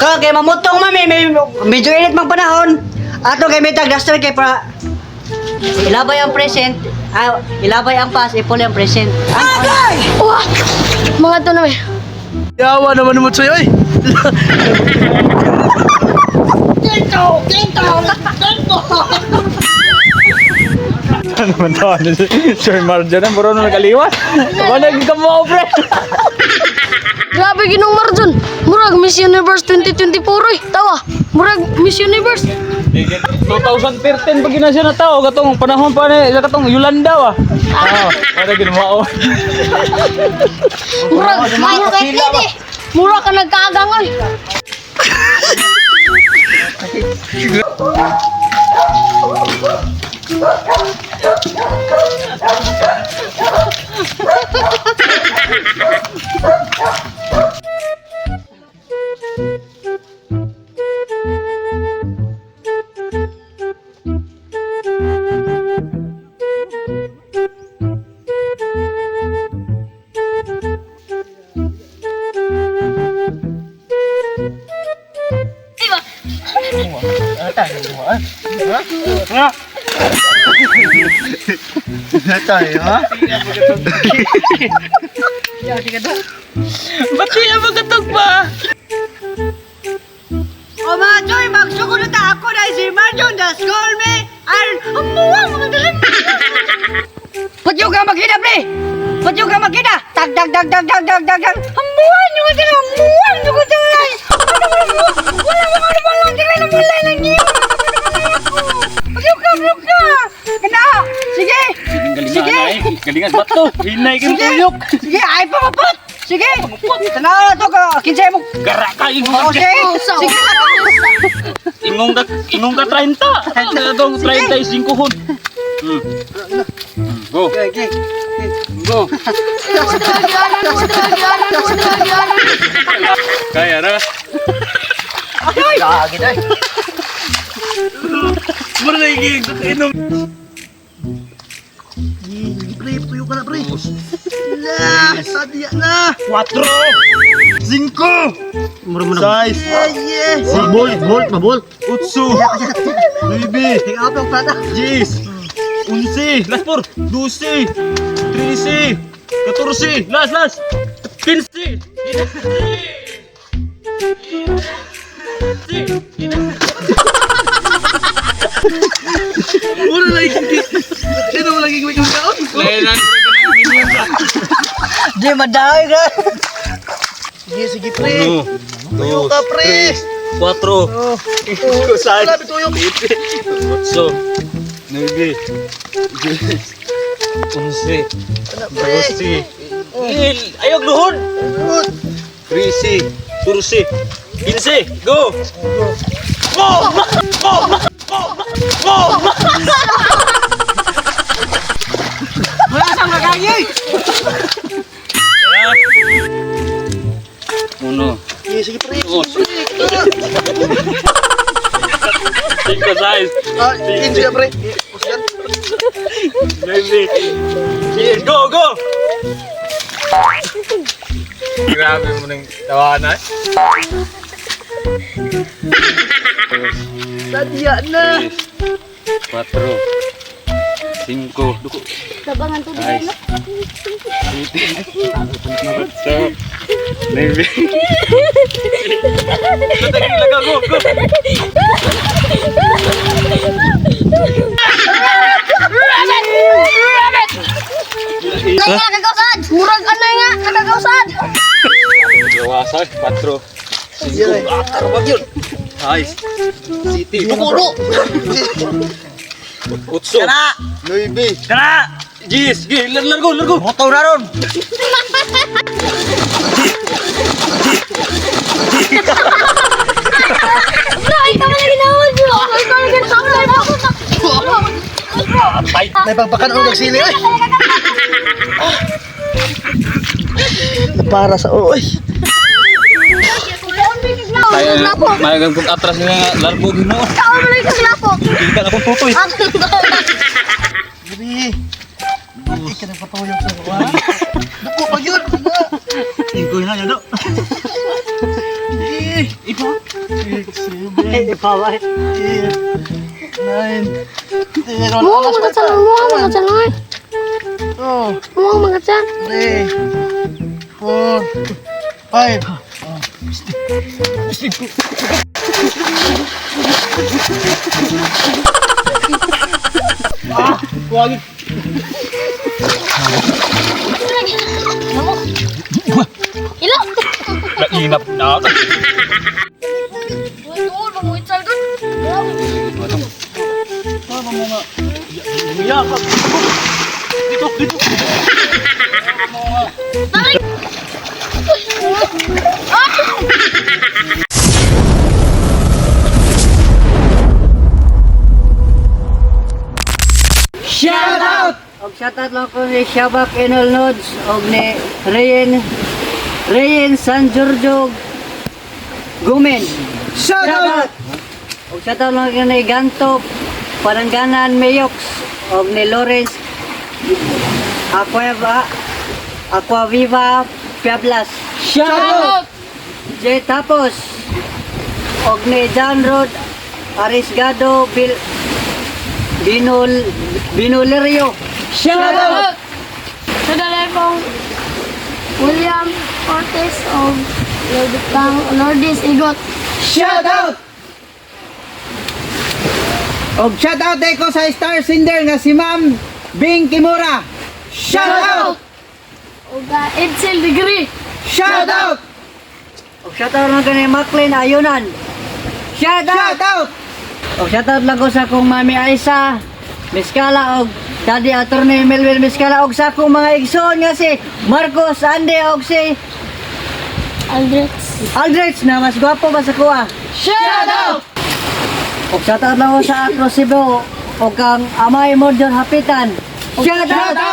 Karon kay mamutong mami, may medyo init mang panahon. Ato kay mitag duster kay para ilabay ang present, ah, ilabay ang past, ipuli ang present. Ah, Wah! Mga to na eh. Yawa naman mo sa'yo eh. Ano man to? Ano si Sir Marjo na, bro, nung nagaliwas. Wala ka mo, pre. Grabe ginong Marjon. Murag Miss Universe 2024 eh. Tawa. Murag Miss Universe. 2013 pa gina siya na tao katong panahon pa ni sa katong Yolanda wa. Ah, wala ginawa. Murag murag ka nagkaagang oy. Diba? Tayo ha? Ba't di ang magatog pa? O mga choy, magsugod na ta ako na si Marjon, the call me. Aron, ang muwang mga dalan. Patyo ka makina, pre. Patyo ka makina. Tag tag tag tag tag tag tag tag. Ang muwang nyo ka ang muwang nyo ka dala. Wala mo ka wala ka na wala lang niyo. Patyo ka, patyo ka. Kana, sige. Sige. Galingan bato. Hinay kang Sige. tuyok. Sige, ay pa mapot. Sige. Tanaw na to ka, kinsay mo. Gara ka O, ingong sige. Sige. ingong ka 30. Katong 35 hon. Hmm. Go. Okay, okay. Go. Kaya na. Gagi na eh. Mura na inom. Pre, tuyo ka na pre. Na, sadya na. 4. 5. Size. Yeah, yeah. Bolt, bolt, mabolt. 8. 9. Take out ang plata. 10, 11, last four, 12, 13, 14, last, last, 15. Mura na ikigit. Sino mo lagi gawin kaon? Lenan, Di madaoy ka. Sige, sige pre. Tuyo ka pre. 4, 5, 6, Grabe tuyo. 8, 9, 10, 11, Pre. 12, ayog luhod! 13, 14, 15, go! Go! Go! Go! Go! Wala sang nagagi. Uno, Sige, sige pre. dos, cinco, seis, Ah, 15 na pre. Yan. nueve, diez, go, go! Grabe mo nang tawanan. Sadya na. Tres, cuatro, cinco, duko, Labangan to seis, siete, ocho, nueve. Go, go, go! Nga nagagausad. Murag anay nga nagagausad. Gawasan, 4, 5, 4, wag yun. Seis, siete, duko, duko. Otso, Nueve. Tara! Jis, gi, largo, largo. Motor na ron. Bro, ikaw man ginawa bro. Ikaw man ginawa. May pagpakan ang nagsili ay. Para sa oy. Kaya, mayagang kong atras nila nga, largo ginoo. Kaon mo lang lapo. Kita na kong tutoy. Pre. Hindi ka nagpatuyok sa kuha. Duko pa yun. Iko na, yun. Sige. Ipo. 6, 7, Ay, paway. 8, 9, 10. Muha mga katsan, muha mga katsan oy. 2, Muha mga katsan. 3, 4, 5. Wagi. Ila. Nainap na. Uy, tuol ba mo itsal dun? Grabe. Yakap. Dito, dito. Shout out! Og shoutout lang ko ni Shabak Enol Nods og ni Rayen San Giorgio Gumen. Shout out! Og shoutout lang ko ni Ganto Panangganan Mayox og ni Lawrence Aquaviva Piablas. Shout out! J Tapos og ni John Rod Arisgado Bil Binol Binolerio. Shout out! Sa dalay pong William Cortez of Lourdes Igot. Shout out! Og shout out ko sa star singer nga si Ma'am Bing Kimura. Shout out! Og Edsel Degree. Shout out! Og shoutout lang ko ni Maclean Ayunan. Shout out! Shout out! Og shoutout lang ko sa akong mami Aisa, Miskala og Daddy Attorney Melvin Miskala og sa akong mga igsoon nga si Marcos Ande og si Aldrich. Aldrich na mas gwapo ba sa kuha. Shout out! Og shoutout lang ko sa Acro Cebu og kang Amay Morjon Hapitan. Shout Shout out! out!